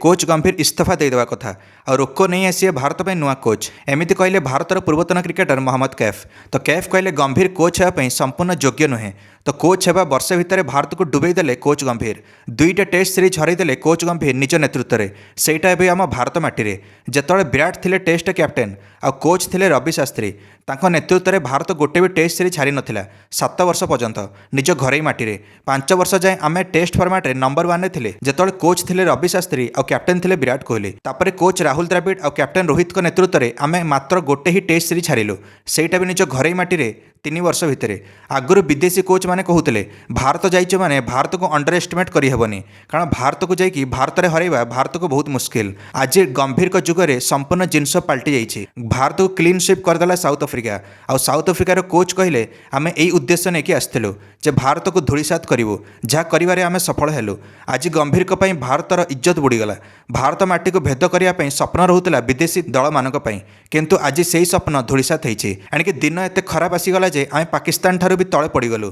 Coach ଗମ୍ଭୀର ଇସ୍ତଫା ଦେଇଦେବା କଥା ଆଉ ରୋକ ନେଇ ଆସିବେ ଭାରତ ପାଇଁ ନୂଆ କୋଚ୍। ଏମିତି କହିଲେ ଭାରତର ପୂର୍ବତନ କ୍ରିକେଟର ମହମ୍ମଦ କୈଫ୍। ତ କୈଫ୍ କହିଲେ, ଗମ୍ଭୀର କୋଚ୍ ହେବା ପାଇଁ ସମ୍ପୂର୍ଣ୍ଣ ଯୋଗ୍ୟ ନୁହେଁ। ତ କୋଚ୍ ହେବା ବର୍ଷେ ଭିତରେ ଭାରତକୁ ଡୁବେଇ ଦେଲେ କୋଚ୍ ଗମ୍ଭୀର। ଦୁଇଟା ଟେଷ୍ଟ ସିରିଜ୍ ହରାଇଦେଲେ କୋଚ୍ ଗମ୍ଭୀର ନିଜ ନେତୃତ୍ୱରେ, ସେଇଟା ଏବେ ଆମ ଭାରତ ମାଟିରେ। ଯେତେବେଳେ ବିରାଟ ଥିଲେ ଟେଷ୍ଟ କ୍ୟାପ୍ଟେନ୍ ଆଉ କୋଚ୍ ଥିଲେ ରବି ଶାସ୍ତ୍ରୀ, ତାଙ୍କ ନେତୃତ୍ୱରେ ଭାରତ ଗୋଟେ ବି ଟେଷ୍ଟ ସିରିଜ୍ ହାରିନଥିଲା 7 ବର୍ଷ ପର୍ଯ୍ୟନ୍ତ ନିଜ ଘରୋଇ ମାଟିରେ। 5 ବର୍ଷ ଯାଏଁ ଆମେ ଟେଷ୍ଟ ଫର୍ମାଟ୍ରେ ନମ୍ବର ୱାନ୍ରେ ଥିଲେ, ଯେତେବେଳେ କୋଚ୍ ଥିଲେ ରବି ଶାସ୍ତ୍ରୀ ଆଉ କ୍ୟାପ୍ଟେନ୍ ଥିଲେ ବିରାଟ କୋହଲି। ତାପରେ କୋଚ୍ ରାହୁଲ ଦ୍ରାବିଡ଼ ଆଉ କ୍ୟାପ୍ଟେନ୍ ରୋହିତଙ୍କ ନେତୃତ୍ୱରେ ଆମେ ମାତ୍ର ଗୋଟେ ହିଁ ଟେଷ୍ଟ ସିରିଜ୍ ହାରିଲୁ, ସେଇଟା ବି ନିଜ ଘରୋଇ ମାଟିରେ 3 ବର୍ଷ ଭିତରେ। ଆଗରୁ ବିଦେଶୀ କୋଚ୍ ମାନେ କହୁଥିଲେ, ଭାରତ ଯାଇଛୁ ମାନେ ଭାରତକୁ ଅଣ୍ଡର ଏଷ୍ଟିମେଟ୍ କରିହେବନି, କାରଣ ଭାରତକୁ ଯାଇକି ଭାରତରେ ହରାଇବା ଭାରତକୁ ବହୁତ ମୁସ୍କିଲ। ଆଜି ଗମ୍ଭୀରଙ୍କ ଯୁଗରେ ସମ୍ପୂର୍ଣ୍ଣ ଜିନିଷ ପାଲଟି ଯାଇଛି। ଭାରତକୁ କ୍ଲିନ୍ ସୁଇପ୍ କରିଦେଲା ସାଉଥ ଆଫ୍ରିକା। ଆଉ ସାଉଥ ଆଫ୍ରିକାର କୋଚ୍ କହିଲେ, ଆମେ ଏଇ ଉଦ୍ଦେଶ୍ୟ ନେଇକି ଆସିଥିଲୁ ଯେ ଭାରତକୁ ଧୂଳିସାତ କରିବୁ, ଯାହା କରିବାରେ ଆମେ ସଫଳ ହେଲୁ। ଆଜି ଗମ୍ଭୀରଙ୍କ ପାଇଁ ଭାରତର ଇଜ୍ଜତ ବୁଡ଼ିଗଲା। ଭାରତ ମାଟିକୁ ଭେଦ କରିବା ପାଇଁ ସ୍ୱପ୍ନ ରହୁଥିଲା ବିଦେଶୀ ଦଳମାନଙ୍କ ପାଇଁ, କିନ୍ତୁ ଆଜି ସେଇ ସ୍ୱପ୍ନ ଧୂଳିସାତ ହେଇଛି। ଏଣିକି ଦିନ ଏତେ ଖରାପ ଆସିଗଲା ଯେ ଆମେ ପାକିସ୍ତାନ ଠାରୁ ବି ତଳେ ପଡ଼ିଗଲୁ।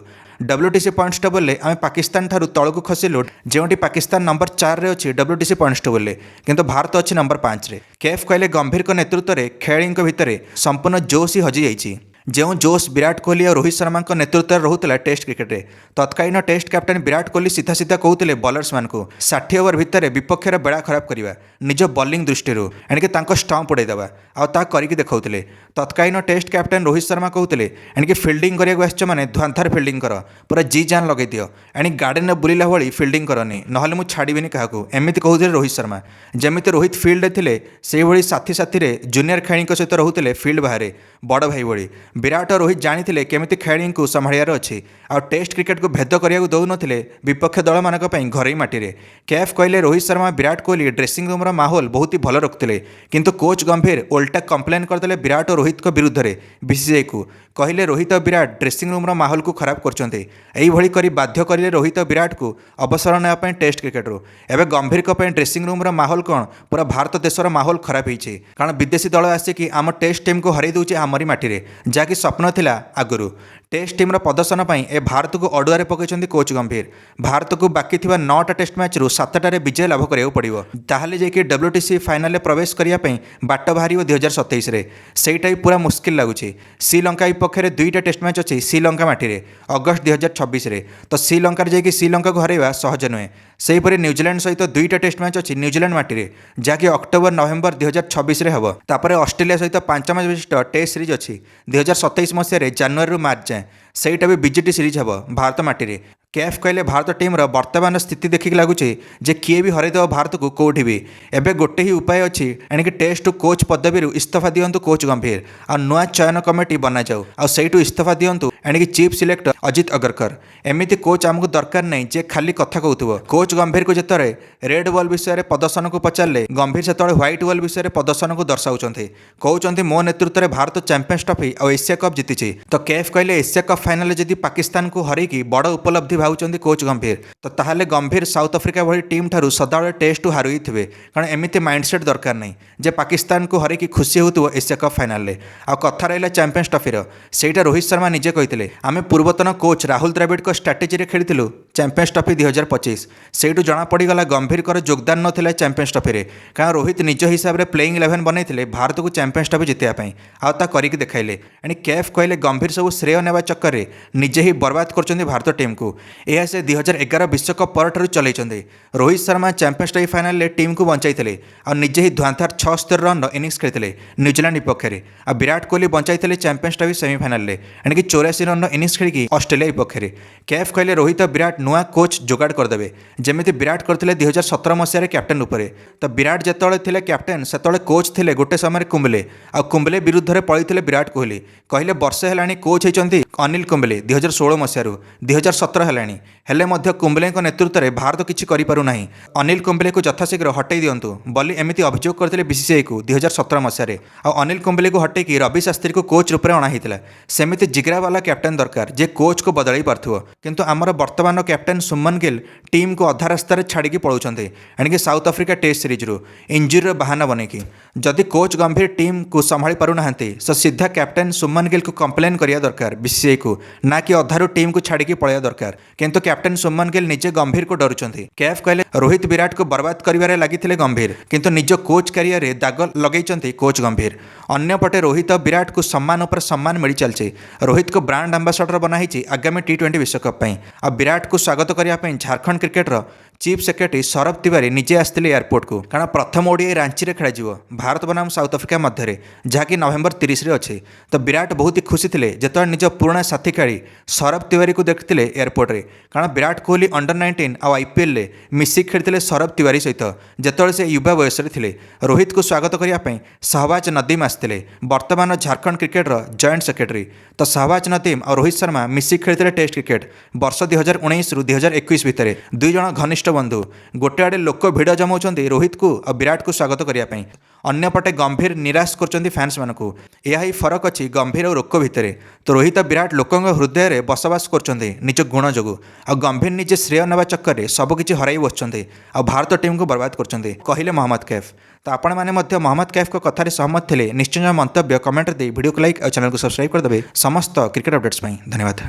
ଡବ୍ଲ୍ୟୁଟିସି ପଏଣ୍ଟସ୍ ଟେବୁଲରେ ଆମେ ପାକିସ୍ତାନ ଠାରୁ ତଳକୁ ଖସିଲୁ, ଯେଉଁଠି ପାକିସ୍ତାନ ନମ୍ବର 4ରେ ଅଛି ଡବ୍ଲ୍ୟୁଟିସି ପଏଣ୍ଟସ୍ ଟେବୁଲରେ, କିନ୍ତୁ ଭାରତ ଅଛି ନମ୍ବର 5ରେ। କେଫ୍ କହିଲେ, ଗମ୍ଭୀରଙ୍କ ନେତୃତ୍ୱରେ ଖେଳାଳିଙ୍କ ଭିତରେ ସମ୍ପୂର୍ଣ୍ଣ ଜୋଶ ହିଁ ହଜିଯାଇଛି, ଯେଉଁ ଜୋଶ ବିରାଟ କୋହଲି ଆଉ ରୋହିତ ଶର୍ମାଙ୍କ ନେତୃତ୍ୱରେ ରହୁଥିଲା ଟେଷ୍ଟ କ୍ରିକେଟରେ। ତତ୍କାଳୀନ ଟେଷ୍ଟ କ୍ୟାପ୍ଟେନ୍ ବିରାଟ କୋହଲି ସିଧା ସିଧା କହୁଥିଲେ ବଲର୍ସମାନଙ୍କୁ 60 ଓଭର ଭିତରେ ବିପକ୍ଷର ବେଳା ଖରାପ କରିବା ନିଜ ବୋଲିଂ ଦୃଷ୍ଟିରୁ, ଏଣିକି ତାଙ୍କ ଷ୍ଟମ୍ପ ଉଡ଼େଇଦେବା, ଆଉ ତାହା କରିକି ଦେଖାଉଥିଲେ। ତତ୍କାଳୀନ ଟେଷ୍ଟ କ୍ୟାପ୍ଟେନ୍ ରୋହିତ ଶର୍ମା କହୁଥିଲେ, ଏଣିକି ଫିଲ୍ଡିଂ କରିବାକୁ ଆସିଛ ମାନେ ଧୁଆନ୍ଧାର ଫିଲ୍ଡିଂ କର, ପୁରା ଜି ଜାନ୍ ଲଗେଇ ଦିଅ, ଏଣିକି ଗାର୍ଡେନରେ ବୁଲିଲା ଭଳି ଫିଲ୍ଡିଂ କରନି, ନହେଲେ ମୁଁ ଛାଡ଼ିବିନି କାହାକୁ। ଏମିତି କହୁଥିଲେ ରୋହିତ ଶର୍ମା। ଯେମିତି ରୋହିତ ଫିଲ୍ଡରେ ଥିଲେ, ସେଇଭଳି ସାଥି ସାଥିରେ ଜୁନିୟର ଖେଳାଳିଙ୍କ ସହିତ ରହୁଥିଲେ ଫିଲ୍ଡ ବାହାରେ ବଡ଼ ଭାଇ ଭଳି। ବିରାଟ ଓ ରୋହିତ ଜାଣିଥିଲେ କେମିତି ଖେଳାଳିଙ୍କୁ ସମ୍ଭାଳିବାର ଅଛି ଆଉ ଟେଷ୍ଟ କ୍ରିକେଟକୁ ଭେଦ କରିବାକୁ ଦେଉନଥିଲେ ବିପକ୍ଷ ଦଳମାନଙ୍କ ପାଇଁ ଘରୋଇ ମାଟିରେ। କେଫ୍ କହିଲେ, ରୋହିତ ଶର୍ମା, ବିରାଟ କୋହଲି ଡ୍ରେସିଂ ରୁମ୍ର ମାହୋଲ ବହୁତ ହି ଭଲ ରଖୁଥିଲେ, କିନ୍ତୁ କୋଚ୍ ଗମ୍ଭୀର ଓଲଟା କମ୍ପ୍ଲେନ୍ କରିଦେଲେ ବିରାଟ ଓ ରୋହିତଙ୍କ ବିରୁଦ୍ଧରେ ବିସିସିଆଇକୁ। କହିଲେ, ରୋହିତ ଓ ବିରାଟ ଡ୍ରେସିଂ ରୁମ୍ର ମାହୋଲକୁ ଖରାପ କରୁଛନ୍ତି। ଏଇଭଳି କରି ବାଧ୍ୟ କରିଲେ ରୋହିତ ଓ ବିରାଟକୁ ଅବସର ନେବା ପାଇଁ ଟେଷ୍ଟ କ୍ରିକେଟରୁ। ଏବେ ଗମ୍ଭୀରଙ୍କ ପାଇଁ ଡ୍ରେସିଂ ରୁମ୍ର ମାହୋଲ କ'ଣ, ପୁରା ଭାରତ ଦେଶର ମାହୋଲ ଖରାପ ହେଇଛି, କାରଣ ବିଦେଶୀ ଦଳ ଆସିକି ଆମ ଟେଷ୍ଟ ଟିମ୍କୁ ହରାଇ ଦେଉଛି ଆମରି ମାଟିରେ, ଯାହାକି ସ୍ୱପ୍ନ ଥିଲା ଆଗରୁ। ଟେଷ୍ଟ ଟିମ୍ର ପ୍ରଦର୍ଶନ ପାଇଁ ଏ ଭାରତକୁ ଅଡ଼ୁଆରେ ପକାଇଛନ୍ତି କୋଚ୍ ଗମ୍ଭୀର। ଭାରତକୁ ବାକି ଥିବା ନଅଟା ଟେଷ୍ଟ ମ୍ୟାଚ୍ରୁ ସାତଟାରେ ବିଜୟ ଲାଭ କରିବାକୁ ପଡ଼ିବ, ତାହେଲେ ଯାଇକି ଡବ୍ଲ୍ୟୁଟିସି ଫାଇନାଲରେ ପ୍ରବେଶ କରିବା ପାଇଁ ବାଟ ବାହାରିବ 2027ରେ। ସେଇଟା ବି ପୁରା ମୁସ୍କିଲ ଲାଗୁଛି। ଶ୍ରୀଲଙ୍କା ବିପକ୍ଷରେ ଦୁଇଟା ଟେଷ୍ଟ ମ୍ୟାଚ୍ ଅଛି ଶ୍ରୀଲଙ୍କା ମାଟିରେ ଅଗଷ୍ଟ 2026ରେ। ତ ଶ୍ରୀଲଙ୍କାରେ ଯାଇକି ଶ୍ରୀଲଙ୍କାକୁ ହରାଇବା ସହଜ ନୁହେଁ। ସେହିପରି ନ୍ୟୁଜିଲାଣ୍ଡ ସହିତ ଦୁଇଟା ଟେଷ୍ଟ ମ୍ୟାଚ୍ ଅଛି ନ୍ୟୁଜିଲାଣ୍ଡ ମାଟିରେ, ଯାହାକି ଅକ୍ଟୋବର ନଭେମ୍ବର 2026ରେ ହେବ। ତାପରେ ଅଷ୍ଟ୍ରେଲିଆ ସହିତ ପାଞ୍ଚ ମ୍ୟାଚ୍ ବିଶିଷ୍ଟ ଟେଷ୍ଟ ସିରିଜ୍ ଅଛି 2027 ମସିହାରେ ଜାନୁଆରୀରୁ ମାର୍ଚ୍ଚ ଯାଏଁ। ସେଇଟା ବି ବିଜିଟି ସିରିଜ୍ ହେବ ଭାରତ ମାଟିରେ। କେଫ୍ କହିଲେ, ଭାରତ ଟିମ୍ର ବର୍ତ୍ତମାନର ସ୍ଥିତି ଦେଖିକି ଲାଗୁଛି ଯେ କିଏ ବି ହରାଇଦେବ ଭାରତକୁ କେଉଁଠି ବି। ଏବେ ଗୋଟେ ହିଁ ଉପାୟ ଅଛି, ଏଣିକି ଟେଷ୍ଟ କୋଚ୍ ପଦବୀରୁ ଇସ୍ତଫା ଦିଅନ୍ତୁ କୋଚ୍ ଗମ୍ଭୀର ଆଉ ନୂଆ ଚୟନ କମିଟି ବନାଯାଉ, ଆଉ ସେଇଠୁ ଇସ୍ତଫା ଦିଅନ୍ତୁ ଏଣିକି ଚିଫ୍ ସିଲେକ୍ଟର ଅଜିତ ଅଗରକର। ଏମିତି କୋଚ୍ ଆମକୁ ଦରକାର ନାହିଁ ଯେ ଖାଲି କଥା କହୁଥିବ। କୋଚ୍ ଗମ୍ଭୀରକୁ ଯେତେବେଳେ ରେଡ୍ ବଲ୍ ବିଷୟରେ ପ୍ରଦର୍ଶନକୁ ପଚାରିଲେ, ଗମ୍ଭୀର ସେତେବେଳେ ହ୍ୱାଇଟ୍ ବଲ୍ ବିଷୟରେ ପ୍ରଦର୍ଶନକୁ ଦର୍ଶାଉଛନ୍ତି। କହୁଛନ୍ତି, ମୋ ନେତୃତ୍ୱରେ ଭାରତ ଚାମ୍ପିୟନ୍ସ ଟ୍ରଫି ଆଉ ଏସିଆ କପ୍ ଜିତିଛି। ତ କେଫ୍ କହିଲେ, ଏସିଆ କପ୍ ଫାଇନାଲରେ ଯଦି ପାକିସ୍ତାନକୁ ହରେଇକି ବଡ଼ ଉପଲବ୍ଧି ଭାବୁଛନ୍ତି କୋଚ୍ ଗମ୍ଭୀର, ତ ତାହେଲେ ଗମ୍ଭୀର ସାଉଥ ଆଫ୍ରିକା ଭଳି ଟିମ୍ ଠାରୁ ସଦାବେଳେ ଟେଷ୍ଟରୁ ହାରୁଥିବେ, କାରଣ ଏମିତି ମାଇଣ୍ଡସେଟ୍ ଦରକାର ନାହିଁ ଯେ ପାକିସ୍ତାନକୁ ହରେଇକି ଖୁସି ହେଉଥିବ ଏସିଆ କପ୍ ଫାଇନାଲରେ। ଆଉ କଥା ରହିଲା ଚାମ୍ପିୟନ୍ସ ଟ୍ରଫିର, ସେଇଟା ରୋହିତ ଶର୍ମା ନିଜେ କହିଥିଲେ, ଆମେ ପୂର୍ବତନ କୋଚ୍ ରାହୁଲ ଦ୍ରାବିଡ଼ଙ୍କ ଷ୍ଟ୍ରାଟେଜିରେ ଖେଳିଥିଲୁ ଚାମ୍ପିୟନ୍ସ ଟ୍ରଫି 2025। ସେଇଠୁ ଜଣାପଡ଼ିଗଲା ଗମ୍ଭୀରଙ୍କର ଯୋଗଦାନ ନଥିଲା ଚାମ୍ପିୟନ୍ସ ଟ୍ରଫିରେ, କାରଣ ରୋହିତ ନିଜ ହିସାବରେ ପ୍ଲେଇଂ ଇଲେଭେନ୍ ବନେଇଥିଲେ ଭାରତକୁ ଚାମ୍ପିୟନ୍ସ ଟ୍ରଫି ଜିତିବା ପାଇଁ, ଆଉ ତା କରିକି ଦେଖାଇଲେ। ଏଣି କେଫ୍ କହିଲେ, ଗମ୍ଭୀର ସବୁ ଶ୍ରେୟ ନେବା ଚକ୍କରରେ ନିଜେ ହିଁ ବର୍ବାଦ କରୁଛନ୍ତି ଭାରତ ଟିମ୍କୁ। ଏହା ସେ 2011 ବିଶ୍ୱକପ୍ ପରଠାରୁ ଚଲେଇଛନ୍ତି। ରୋହିତ ଶର୍ମା ଚାମ୍ପିୟନ୍ସ ଟ୍ରଫି ଫାଇନାଲରେ ଟିମ୍କୁ ବଞ୍ଚାଇଥିଲେ ଆଉ ନିଜେ ହିଁ ଧୁଆନ୍ଧାର 76 ରନ୍ର ଇନିଂସ ଖେଳିଥିଲେ ନ୍ୟୁଜିଲାଣ୍ଡ ବିପକ୍ଷରେ। ଆଉ ବିରାଟ କୋହଲି ବଞ୍ଚାଇଥିଲେ ଚାମ୍ପିୟନ୍ସ ଟ୍ରଫି ସେମିଫାଇନାଲରେ, ଏଣିକି 84 ରନ୍ର ଇନିଂସ ଖେଳିକି ଅଷ୍ଟ୍ରେଲିଆ ବିପକ୍ଷରେ। କେଫ୍ କହିଲେ, ରୋହିତ, ବିରାଟ ନୂଆ କୋଚ୍ ଯୋଗାଡ଼ କରିଦେବେ, ଯେମିତି ବିରାଟ କରିଥିଲେ 2017 ମସିହାରେ କ୍ୟାପ୍ଟେନ୍ ଉପରେ। ତ ବିରାଟ ଯେତେବେଳେ ଥିଲେ କ୍ୟାପ୍ଟେନ୍, ସେତେବେଳେ କୋଚ୍ ଥିଲେ ଗୋଟେ ସମୟରେ କୁମ୍ବଲେ, ଆଉ କୁମ୍ବଲେ ବିରୁଦ୍ଧରେ ପଳେଇଥିଲେ ବିରାଟ କୋହଲି। କହିଲେ, ବର୍ଷେ ହେଲାଣି କୋଚ୍ ହେଇଛନ୍ତି ଅନିଲ କୁମ୍ବଲେ 2016 ମସିହାରୁ, 2017 ହେଲାଣି, ହେଲେ ମଧ୍ୟ କୁମ୍ବଲେଙ୍କ ନେତୃତ୍ୱରେ ଭାରତ କିଛି କରିପାରୁନାହିଁ। ଅନିଲ କୁମ୍ବଲେକୁ ଯଥାଶୀଘ୍ର ହଟେଇ ଦିଅନ୍ତୁ ବୋଲି ଏମିତି ଅଭିଯୋଗ କରିଥିଲେ ବିସିସିଆଇକୁ 2017 ମସିହାରେ। ଆଉ ଅନିଲ କୁମ୍ବଲେକୁ ହଟେଇକି ରବି ଶାସ୍ତ୍ରୀକୁ କୋଚ୍ ରୂପରେ ଅଣା ହେଇଥିଲା। ସେମିତି ଜିଗ୍ରାବାଲା କ୍ୟାପ୍ଟେନ୍ ଦରକାର, ଯିଏ କୋଚ୍କୁ ବଦଳାଇ ପାରୁଥିବ। କିନ୍ତୁ ଆମର ବର୍ତ୍ତମାନର କ୍ୟାପ୍ଟେନ୍ କ୍ୟାପ୍ଟେନ୍ ସୁମନ ଗିଲ୍ ଟିମ୍କୁ ଅଧା ରାସ୍ତାରେ ଛାଡ଼ିକି ପଳାଉଛନ୍ତି, ଏଣିକି ସାଉଥ ଆଫ୍ରିକା ଟେଷ୍ଟ ସିରିଜ୍ରୁ ଇଞ୍ଜୁରିର ବାହାନା ବନେଇକି। ଯଦି କୋଚ୍ ଗମ୍ଭୀର ଟିମ୍କୁ ସମ୍ଭାଳି ପାରୁନାହାନ୍ତି, ତ ସିଧା କ୍ୟାପ୍ଟେନ୍ ସୁମନ ଗିଲ୍କୁ କମ୍ପ୍ଲେନ୍ କରିବା ଦରକାର ବିସିସିଆଇକୁ, ନା କି ଅଧାରୁ ଟିମ୍କୁ ଛାଡ଼ିକି ପଳାଇବା ଦରକାର। କିନ୍ତୁ କ୍ୟାପ୍ଟେନ୍ ସୁମନ ଗିଲ୍ ନିଜେ ଗମ୍ଭୀରକୁ ଡରୁଛନ୍ତି। କେଫ୍ କହିଲେ, ରୋହିତ ବିରାଟକୁ ବର୍ବାଦ କରିବାରେ ଲାଗିଥିଲେ ଗମ୍ଭୀର, କିନ୍ତୁ ନିଜ କୋଚ୍ କ୍ୟାରିୟରରେ ଦାଗ ଲଗେଇଛନ୍ତି କୋଚ୍ ଗମ୍ଭୀର। ଅନ୍ୟପଟେ ରୋହିତ ବିରାଟକୁ ସମ୍ମାନ ଉପରେ ସମ୍ମାନ ମିଳିଚାଲିଛି। ରୋହିତକୁ ବ୍ରାଣ୍ଡ ଆମ୍ବାସଡ଼ର ବନାହେଇଛି ଆଗାମୀ ଟି20 ବିଶ୍ୱକପ୍ ପାଇଁ। ଆଉ ବିରାଟକୁ ସ୍ୱାଗତ କରିବା ପାଇଁ ଝାଡ଼ଖଣ୍ଡ କ୍ରିକେଟର ଚିଫ୍ ସେକ୍ରେଟାରୀ ସୌରଭ ତିୱାରୀ ନିଜେ ଆସିଥିଲେ ଏୟାରପୋର୍ଟକୁ, କାରଣ ପ୍ରଥମ ଓଡିଆଇ ରାଞ୍ଚିରେ ଖେଳାଯିବ ଭାରତ ବନାମ ସାଉଥ ଆଫ୍ରିକା ମଧ୍ୟରେ, ଯାହାକି ନଭେମ୍ବର 30ରେ ଅଛି। ତ ବିରାଟ ବହୁତ ହି ଖୁସି ଥିଲେ ଯେତେବେଳେ ନିଜ ପୁରୁଣା ସାଥୀ ଖେଳାଳି ସୌରଭ ତିୱାରୀକୁ ଦେଖିଥିଲେ ଏୟାରପୋର୍ଟରେ, କାରଣ ବିରାଟ କୋହଲି ଅଣ୍ଡର 19 ଆଉ ଆଇପିଏଲ୍ରେ ମିଶିକି ଖେଳିଥିଲେ ସୌରଭ ତିୱାରୀ ସହିତ, ଯେତେବେଳେ ସେ ୟୁବା ବୟସରେ ଥିଲେ। ରୋହିତକୁ ସ୍ୱାଗତ କରିବା ପାଇଁ ଶାହବାଜ ନଦୀମ ଆସିଥିଲେ, ବର୍ତ୍ତମାନ ଝାଡ଼ଖଣ୍ଡ କ୍ରିକେଟର ଜଏଣ୍ଟ ସେକ୍ରେଟାରୀ। ତ ଶାହବାଜ ନଦୀମ ଆଉ ରୋହିତ ଶର୍ମା ମିଶିକି ଖେଳିଥିଲେ ଟେଷ୍ଟ କ୍ରିକେଟ ବର୍ଷ 2019ରୁ 2021 ଭିତରେ। ଦୁଇ ଜଣ ଘନିଷ୍ଠ ବନ୍ଧୁ। ଗୋଟେ ଆଡ଼େ ଲୋକ ଭିଡ଼ ଜମାଉଛନ୍ତି ରୋହିତକୁ ଆଉ ବିରାଟକୁ ସ୍ୱାଗତ କରିବା ପାଇଁ, ଅନ୍ୟପଟେ ଗମ୍ଭୀର ନିରାଶ କରୁଛନ୍ତି ଫ୍ୟାନ୍ସମାନଙ୍କୁ। ଏହା ହିଁ ଫରକ ଅଛି ଗମ୍ଭୀର ଆଉ ରୋକ ଭିତରେ। ତ ରୋହିତ ବିରାଟ ଲୋକଙ୍କ ହୃଦୟରେ ବସବାସ କରୁଛନ୍ତି ନିଜ ଗୁଣ ଯୋଗୁଁ, ଆଉ ଗମ୍ଭୀର ନିଜେ ଶ୍ରେୟ ନେବା ଚକ୍କରରେ ସବୁକିଛି ହରାଇ ବସୁଛନ୍ତି ଆଉ ଭାରତ ଟିମ୍କୁ ବର୍ବାଦ କରୁଛନ୍ତି, କହିଲେ ମହମ୍ମଦ କୈଫ। ତ ଆପଣମାନେ ମଧ୍ୟ ମହମ୍ମଦ କୈଫଙ୍କ କଥାରେ ସହମତ ଥିଲେ ନିଶ୍ଚୟ ମନ୍ତବ୍ୟ କମେଣ୍ଟରେ ଦେଇ ଭିଡ଼ିଓକୁ ଲାଇକ୍ ଆଉ ଚ୍ୟାନେଲକୁ ସବସ୍କ୍ରାଇବ୍ କରିଦେବେ ସମସ୍ତ କ୍ରିକେଟ ଅପଡେଟ୍ସ ପାଇଁ। ଧନ୍ୟବାଦ।